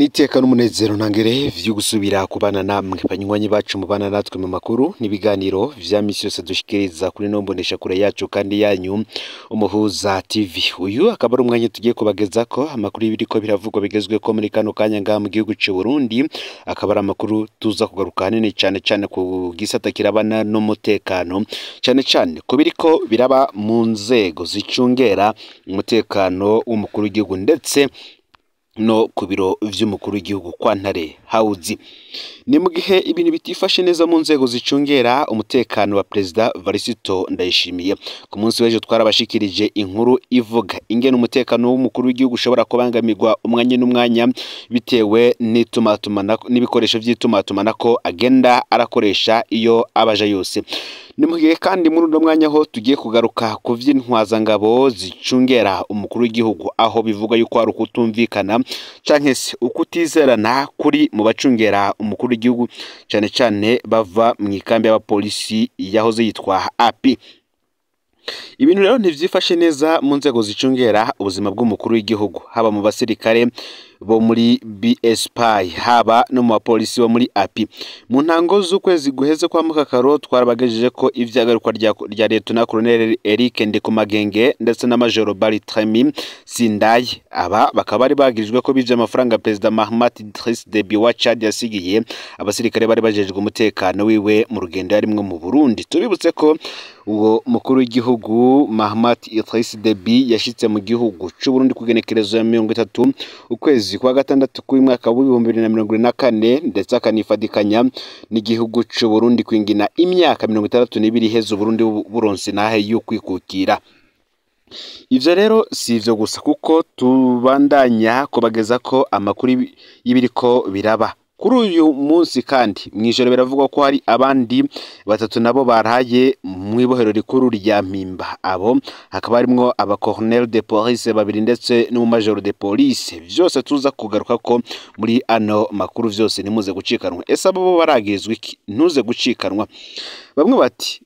N'iteka n'umunezero ntangere vyo gusubira kubana namwe banywanyi bacu mubana natwe mu makuru n'ibiganiro vya misi yose dushikiriza kuri no mboneshakure yacu kandi yanyu Umuhuza TV. Uyu akaba ari umwanya tugiye kubagezako amakuru y'ibiriko biravugwa bigezweko muri kano kanya ngaha mu gihugu c'u Burundi, akaba ari amakuru tuza kugaruka hanini cane cane ku gisata kirabana n'umutekano, cane cane ku biriko biraba mu nzego zicungera umutekano w'umukuru w'igihugu ndetse no ku biro vy'umukuru w'igihugu kwa Ntare House. Ni mu gihe ibintu bitifashe neza mu nzego zicungera umutekano wa Perezida Varisito Ndayishimiye. Ku munsi w'ejo twarabashikirije inkuru ivuga ingene umutekano w'umukuru w'igihugu ushobora kubangamirwa umwanya n'umwanya bitewe n'itumatumana n'ibikoresho vy'itumatumanako agenda arakoresha iyo abaja yose. Ni mu gihe kandi muri uno mwanya ho tugiye kugaruka ku vy'intwazangabo zicungera umukuru w'igihugu, aho bivugwa yuko hari ukutumvikana canke se ukutizerana kuri mu bacungera umukuru w'igihugu, cane cane bava mw'ikambi y'abapolisi yahoze yitwa API. Ibintu rero ntivyifashe neza mu nzego zicungera ubuzima bw'umukuru w'igihugu, haba mu basirikare bo muri BSP, haba no mu bapolisi bo muri API. Mu ntango z'ukwezi guheze kwa Mukakaro twarabagejeje ko ivyagarukwa rya Leta Colonel Eric Ndikumagenge ndetse na Major Barthélemy Sindaye, aba bakaba bari bagirijwe ko bivye amafaranga Perezida Mahamat Idriss Deby wa Chad yasigiye abasirikare bari bajejwe umutekano wiwe mu rugendo yarimwo mu Burundi. Tubibutse ko uwo mukuru w'igihugu Mahamat Idriss Deby yashitse mu gihugu c'u Burundi ku igenekerezo ya 30 ukwezi kwa gatandatu k'umwaka w'2024, ndetse akanifadikanya n'igihugu c'u Burundi kwingina imyaka 62 iheze Burundi buronse nahe y'ukwikukira. Ivyo rero si ivyo gusa, kuko tubandanya kubageza ko amakuru y'ibiriko biraba kuri uyu munsi. Kandi mw'ijoro biravugwa ko hari abandi batatu nabo baraye mw'ibohero rikuru rya Mpimba. Abo hakaba harimwo aba colonel de police babiri ndetse n'umumajoro de police. Vyose tuza kugaruka ko muri ano makuru, vyose ntimuze gucikanwa. Ese abo bo baragirizwa iki? Ntuze gucikanwa. Bamwe bati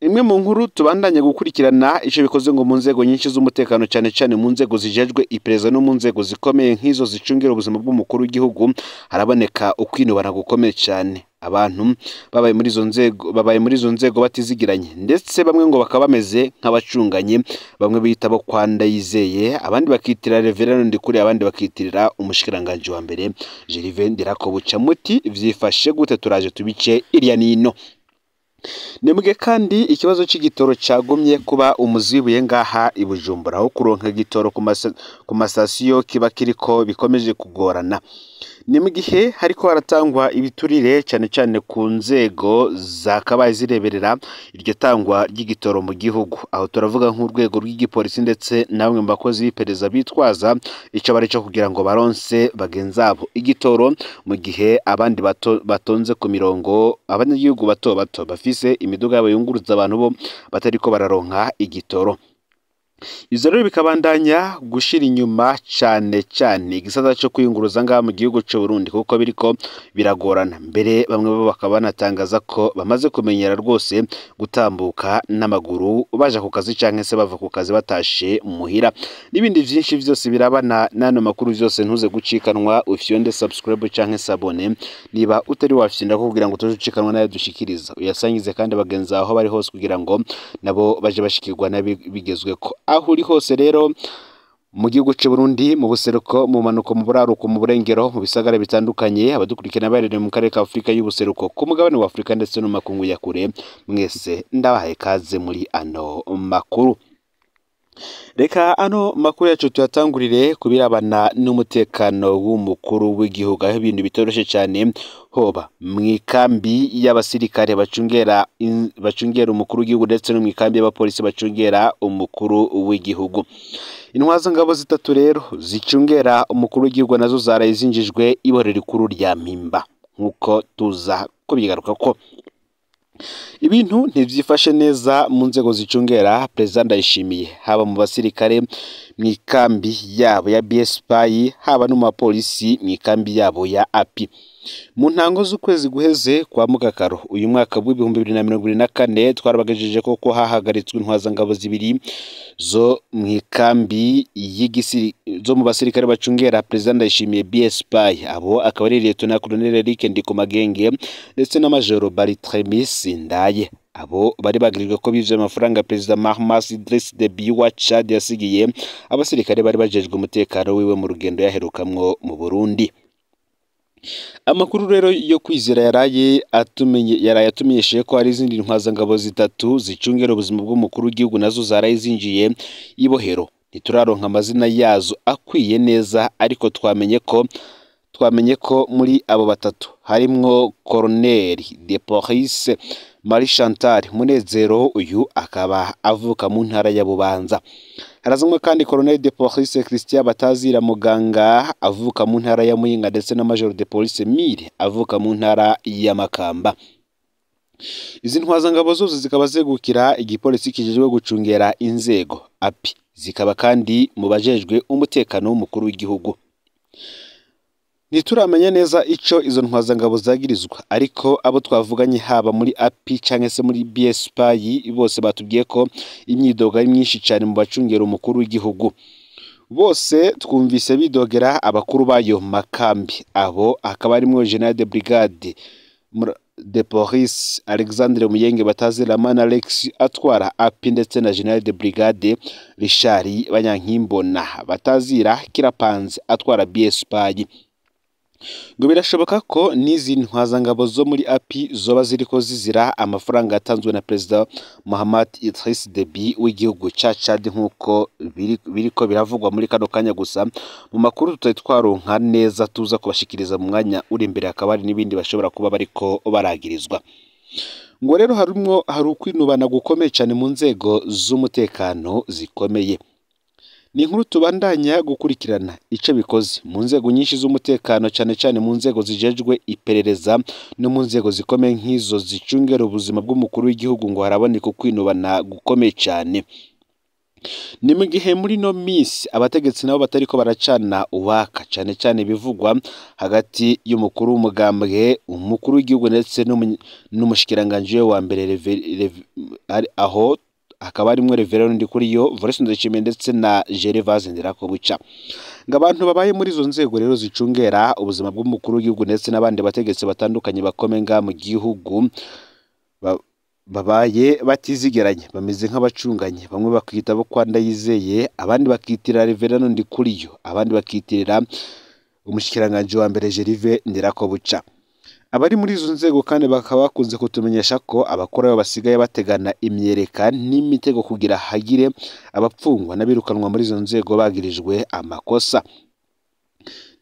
imwe mu nkuru tubandanye gukurikirana ico bikoze ngo mu nzego nyinshi z'umutekano, cane cane mu nzego zijejwe iperereza no mu nzego zikomeye nk'izo zicungira ubuzima bw'umukuru w'igihugu, haraboneka ukwinubana gukomeye cane. Abantu babaye muri izo nzego batizigiranye, ndetse bamwe ngo bakaba bameze nk'abacunganye. Bamwe bita bo kwa Ndayizeye, abandi bakitirira Reverend Ndikuri, abandi bakitirira umushikiranganji wa mbere Gervais Ndirakobuca. Muti vyifashe gute? Turaje tubice irya nino. Nimuge kandi ikibazo c'igitoro cagumye kuba umuzibuye ngaha i Bujumbura, aho kuronka igitoro ku masasiyo kiba kiriko bikomeje kugorana. Ni mu gihe hariko haratangwa ibiturire cane cane ku nzego zakabaye zireberera iryo tangwa ry'igitoro mu gihugu. Aho turavuga nk'urwego rw'igipolisi ndetse na bamwe mu bakozi b'iperereza bitwaza ico bari co kugira ngo baronse bagenzabo igitoro, mu gihe abandi bato batonze ku mirongo, abanyagihugu bato bato bafise imiduga yabo yunguruza abantu bo batariko bararonka igitoro. Ivyo rero bikabandanya gushira inyuma cane cane igisata co kwiyunguruza ngaha mu gihugu c'u Burundi, kuko biriko biragorana. Mbere bamwe bo bakaba banatangaza ko bamaze kumenyera rwose gutambuka n'amaguru baja ku kazi canke se bava ku kazi batashe muhira, n'ibindi vyinshi vyose birabana n'ano makuru. Vyose ntuze gucikanwa, ufyonde subscribe canke s'abonner niba utari wafyonda kugira ngo utoje ucikanwa nayo dushikiriza, uyasangize kandi bagenzi aho bari hose kugira ngo nabo baje bashikirwa n'abigezweko. Aho uri hose rero mu gihugu c'u Burundi, mu buseruko, mu manuko, mu buraruko, mu burengero, mu bisagara bitandukanye, abadukurikirana baherereye mu karere ka Afrika y'ubuseruko, ku mugabane wa Afrika ndetse no mu makungu ya kure, mwese ndabahaye kaze muri ano makuru. Reka ano makuru yacu tuyatangurire kubirabana n'umutekano w'umukuru w'igihugu, aho ibintu bitoroshe cyane hoba mw'ikambi y'abasirikare bacungera umukuru w'igihugu ndetse no mw'ikambi y'abapolisi bacungera umukuru w'igihugu. Intwazangabo zitatu rero zicungera umukuru w'igihugu nazo zaraye zinjijwe ibohero rikuru rya Mpimba, nk'uko tuza kubigaruka ko ibintu ntivyifashe neza mu nzego zicungera Perezida Ndayishimiye, haba mu basirikare mw'ikambi yabo ya BSP, haba no mu bapolisi mw'ikambi yabo ya API. Mu ntango z'ukwezi guheze kwa Mugakaro uyu mwaka w'2024 twarabagejeje ko hahagaritswe intwazangabo zibiri zo mu ikambi zo mu basirikare bacungera President Ndayishimiye BSP, abo akaba ari Lieutenant Colonel Eric Ndikumagenge ndetse na Major Barthelemy Sindaye. Abo bari bagirijwe ko bivye amafaranga Perezida Mahamat Idriss Deby wa Chad yasigiye abasirikare bari bajejwe umutekano wiwe mu rugendo yaherukamwo mu Burundi. Amakuru rero yo kwizera yaraye atumenyesheje ko hari izindi ntwazangabo zitatu zicungera ubuzima bw'umukuru w'igihugu nazo zaraye zinjiye ibohero. Ntituraronka amazina yazo akwiye neza, ariko twamenye ko muri abo batatu harimwo Colonel de Police Marie Chantal Munezero, uyu akaba avuka mu ntara ya Bubanza. Harazamwe kandi Colonel de Police Christian Batazira Muganga avuka mu ntara ya Muyinga, ndetse na Major de Police Mire avuka mu ntara ya Makamba. Izi ntwazangabo zose zikaba zegukira igipolisi kijejwe gucungera inzego API, zikaba kandi mu bajejwe umutekano w'umukuru w'igihugu. Ntituramenya neza ico izo ntwazangabo zagirizwa, ariko abo twavuganye haba muri API canke se muri BSP bose batubwiye ko imyidogo ari myinshi cyane mu bacungera umukuru w'igihugu. Bose twumvise bidogera abakuru bayo makambi, abo akaba arimwo General de Brigade de Police Alexandre Muyenge Batazira Alex atwara API, ndetse na General de Brigade Richard Banyankimbona Batazira Kirapanze atwara BSP. Ngo birashoboka ko n'izi ntwazangabo zo muri API zoba ziriko zizira amafaranga yatanzwe na Perezida Mahamat Idriss Deby w'igihugu ca Chad, nk'uko biriko biravugwa muri kano kanya. Gusa mu makuru tutari twaronka neza tuza kubashikiriza mu mwanya uri imbere, hakaba hari n'ibindi bashobora kuba bariko baragirizwa. Ngo rero hari ukwinubana gukomeye cyane mu nzego z'umutekano zikomeye. Ni inkuru tubandanya gukurikirana ico bikoze mu nzego nyinshi z'umutekano, cyane cyane mu nzego zijejwe iperereza no mu nzego zikomeye nk'izo zicungera ubuzima bw'umukuru w'igihugu. Ngo haraboneka ukwinubana gukomeye cyane. Ni mu gihe muri no minsi abategetsi nabo batariko baracana uwaka, cyane cyane bivugwa hagati y'umukuru w'umugambwe, umukuru w'igihugu ndetse n'umushikiranganje wa mbere, aho hakaba harimwo Reverend Ndikuriyo, Voice Ndayishimiye ndetse na Gervase Ndirakobuca. Ngo abantu babaye muri izo nzego rero zicungera ubuzima bw'umukuru w'igihugu ndetse n'abandi bategetsi batandukanye bakomenga mu gihugu babaye batizigeranye, bameze nk'abacunganye. Bamwe bakita bo kwa Ndayizeye, abandi bakitirira Reverend Ndikuriyo, abandi bakitirira umushikiranganje wa mbere Gervase Ndirakobuca. Abari muri izo nzego kandi bakaba bakunze kutumenyesha ko abakora basigaye bategana imyereka n'imitego kugira hagire abapfungwa n'abirukanwa muri izo nzego bagirijwe amakosa.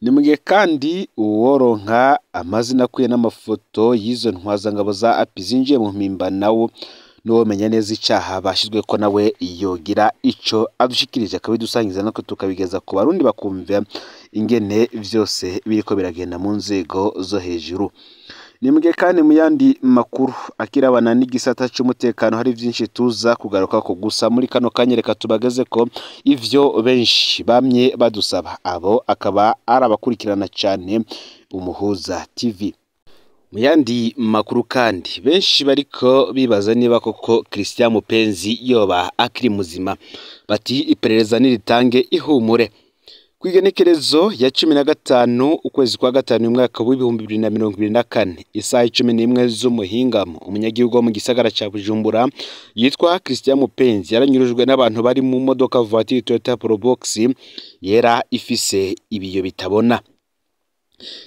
Ni mu gihe kandi uworonka amazina akwiye n'amafoto y'izo ntwazangabo za API zinjiye mu mpimba nawo n'uwomenya neza icaha bashizwe ko nawe yogira ico adushikirije akabidusangiza natwe tukabigeza ku Barundi bakumva ingene vyose biriko biragenda mu nzego zo hejuru. Ni mu gihe kandi mu yandi makuru akirabana n'igisata c'umutekano hari vyinshi tuza kugaruka ko, gusa muri kano kanya reka tubageze ko ivyo benshi bamye badusaba, abo akaba ari abakurikirana cyane Umuhuza TV. Mu yandi makuru kandi benshi bariko bibaza niba koko Christian Mupenzi yoba akiri muzima, bati iperereza niritange ihumure. Kw'igenekerezo ya 15 ukwezi kwa gatanu umwaka w'2024 isaha 11 z'umuhingamo, umunyagihugu wo mu gisagara ca Bujumbura yitwa Christian Mupenzi yaranyurujwe n'abantu bari mu modoka voiture Toyota Probox yera ifise ibiyo bitabona.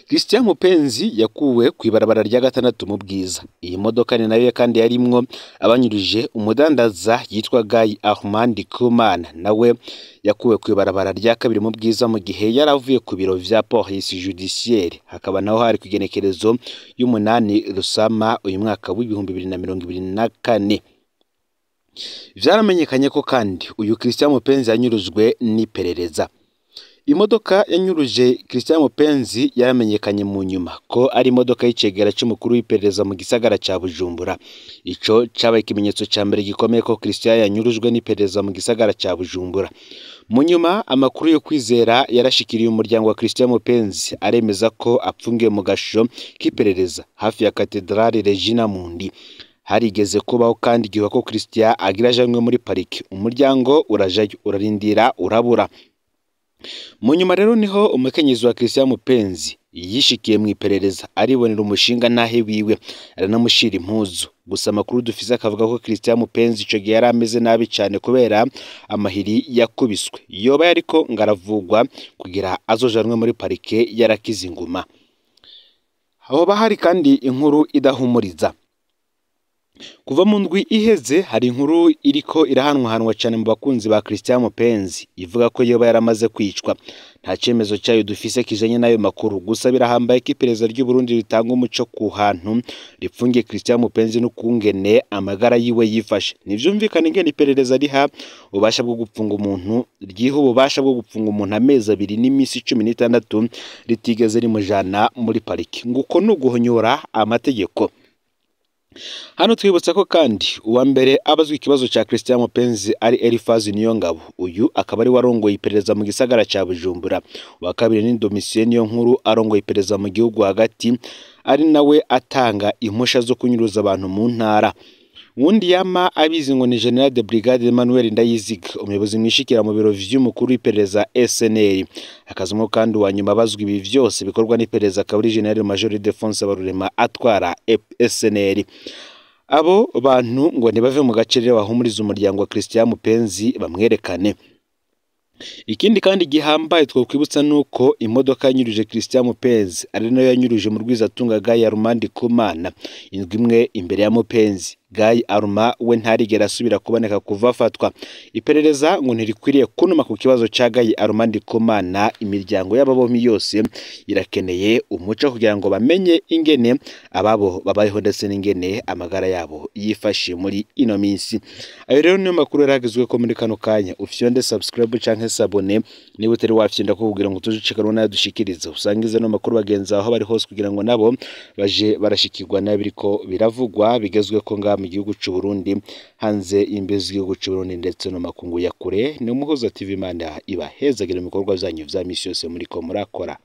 Christian Mupenzi yakuwe kw'ibarabara rya gatandatu mu Bwiza. Iyi modoka ni nayo kandi yarimwo abanyuruje umudandaza yitwa Guy Armand Kumana, nawe yakuwe kw'ibarabara rya kabiri mu Bwiza mu gihe yaravuye ku biro vya police judiciaire, hakaba naho hari kugenekerezo y'umunani Rusama uyu mwaka w'2024. Vyaramenyekanye ko kandi uyu Christian Mupenzi yanyurujwe n'iperereza. Imodoka yanyuruje Christian Mupenzi yaramenyekanye mu nyuma ko ari imodoka y'icegera c'umukuru w'iperereza mu gisagara ca Bujumbura. Ico cabaye ikimenyetso ca mbere gikomeye ko Christian yanyurujwe n'iperereza mu gisagara ca Bujumbura. Mu nyuma amakuru yo kwizera yarashikiriye umuryango wa Christian Mupenzi, aremeza ko apfungiwe mu gasho k'iperereza hafi ya Katedrale Regina Mundi. Harigeze kubaho kandi igihe ko Christian agira ajanwe muri pariki, umuryango urajayo urarindira urabura. Mu nyuma rero niho umukenyezi wa Christian Mupenzi yishikiye mu iperereza, aribonera umushinga ntahe wiwe, aranamushira impuzu. Gusa amakuru dufise akavuga ko Christian Mupenzi ico gihe yari ameze nabi cane kubera amahiri yakubiswe, yoba yariko ngaravugwa kugira azojanwe muri parike yarakize inguma. Hoba hari kandi inkuru idahumuriza. Kuva mu ndwi iheze hari inkuru iriko irahanwahanwa cane mu bakunzi ba Christian Mupenzi ivuga ko yoba yaramaze kwicwa. Nta cemezo cayo dufise kijanye n'ayo makuru, gusa birahambaye ko iperereza ry'u Burundi ritanga umuco ku hantu ripfungiye Christian Mupenzi n'ukungene amagara yiwe yifashe. Ntivyumvikana ingene iperereza riha ububasha bwo gupfunga umuntu, ryiha ububasha bwo gupfunga umuntu amezi 2 n'imisi 16 ritigeze rimujana muri pariki. Nguko nuguhonyora amategeko. Hano twibutsa ko kandi uwa mbere abazwi ikibazo ca Christian Mupenzi ari Elifazi Niyongabo, uyu akaba ari warongoye iperereza mu gisagara ca Bujumbura. Uwa kabiri ni Domitien Niyonkuru arongoye iperereza mu gihugu hagati, ari nawe atanga impusha zo kunyuruza abantu mu ntara. Wundi yama abizi ngo ni General de Brigade Emmanuel Ndayiziga, umuyobozi mwishikira mu biro vy'umukuru w'iperereza SNL. Akazumwo kandi uwa nyuma abazwi ibi vyose bikorwa n'iperereza akaba ari General Major Ildefonse Barurema atwara SNL. Abo bantu ngo ntibave mu gace rero bahumuriza umuryango wa Christian Mupenzi bamwerekane. Ikindi kandi gihambaye twokwibutsa nuko imodoka yanyuruje Christian Mupenzi ari nayo yanyuruje mu rwizatunga Guy Armand Kumana indwi imwe imbere ya Mupenzi. Guy Arma we ntarigera asubira kuboneka kuva afatwa. Iperereza ngo ntirikwiriye kunuma ku kibazo ca Guy Armand Kumana. Imiryango y'ababomyi yose irakeneye umuco kugira ngo bamenye ingene ababo babayeho ndetse n'ingene amagara yabo yifashe muri ino minsi. Ayo rero niyo makuru yaragezwe ko muri kano kanya. Ufyonde subscribe canke sabone niba utari wafyonda kugira ngo tujucikanwe nayo dushikirize, usangize no makuru bagenzi aho bari hose kugira ngo nabo baje barashikirwa nabiriko biravugwa bigezwe ko nga mu gihugu c'u Burundi, hanze imbe z'igihugu c'u Burundi ndetse no makungu ya kure. Ni Umuhuza TV, Imana ibahezagire mu bikorwa vyanyu vya misi yose muriko murakora.